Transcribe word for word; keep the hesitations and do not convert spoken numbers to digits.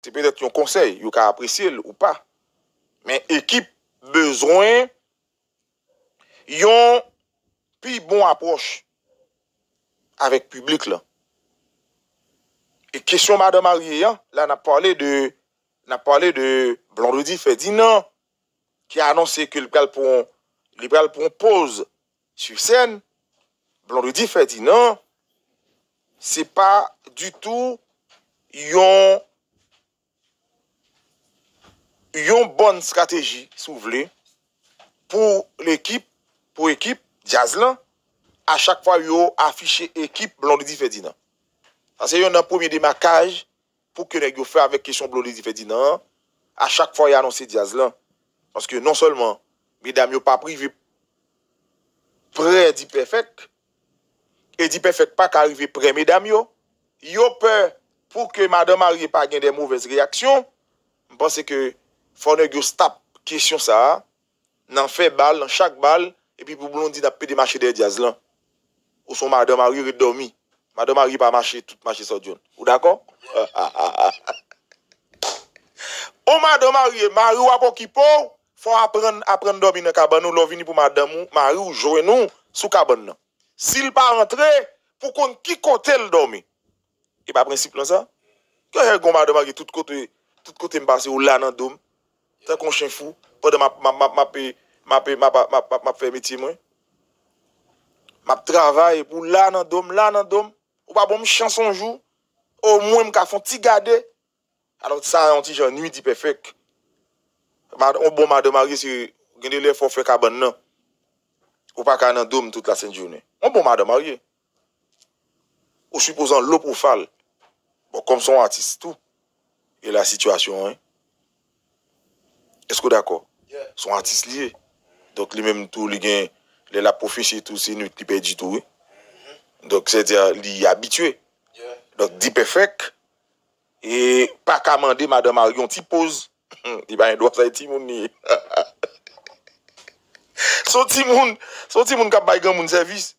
se petèt yon konsèy, yo ka apresye l ou pa. Men ekip bezwen yon pi bon apwòch avèk piblik lan. E kesyon madan marye an, la n ap pale de, n ap pale de Blondedy Ferdinand, ki anonse ke li pral pran, li pral pran poz sou sèn. Blondedy Ferdinand, se pa ditou yon yon bòn estrateji, si w vle, pou lekip, pou ekip djaz lan, a chak fwa yo afiche ekip Blondedy Ferdinand. Sa se yonn nan premye demakaj pou ke nèg yo fè avèk kesyon Blondedy Ferdinand an, a chak fwa y anonse djaz lan. Paske non sèlman medam yo p ap rive prè D-Perfect, e D-Perfect pa ka rive prè medam yo, yo pè pou ke madan marye pa gen de movèz reyaksyon. M panse ke fò nèg yo stop kesyon sa a, nan fè bal, nan chak bal, epi pou Blondedy ap pede mache dèyè djaz lan. Ou se yon madan marye, ret dòmi. Madan marye pa mache, tout mache sòt jòn. Ou dakò? O madan marye, mari w ap okipe w, fò w aprann, aprann dòmi nan kabann ou, lè w vini pou madanm ou, mari w jwenn ou sou kabann nan. Si l pa rantre, pou konn ki kote l dòmi. E pa prensip lan sa? Ke jè gon madan marye tout kote, tout kote m pase, ou la nan do m, tankou yon chen fou, pandan m ap, m ap, m ap, m ap, m ap, m ap, m ap, m ap, m ap fè metye mwen. M ap travay, epi w la nan do m, la nan do m. Ou pa ban m chans yon jou, omwen m ka fè yon ti gade. Alò, sa yon ti jan nui D-Perfect. Mad-, yon bon madan marye, se gen de lè fò w fè kabann nan. Ou pa ka nan do m tout lasentjounen. Yon bon madan marye. Ou sipoze an lo pwofal. Bon, kòm se yon atis tou, e la sitiyasyon, wi. Èske w dakò? Se yon atis li ye. Donk, li menm tou, li gen, lè l ap pwofese tou, se nwit li pèdi tou, wi. Donk, sètadi, li abitye. Donk, D-Perfect, e pa ka mande madan marye yon ti poz. Li pa gen dwa sa, e timoun li ye. Se yon timoun, se yon timoun k ap bay granmoun sèvis.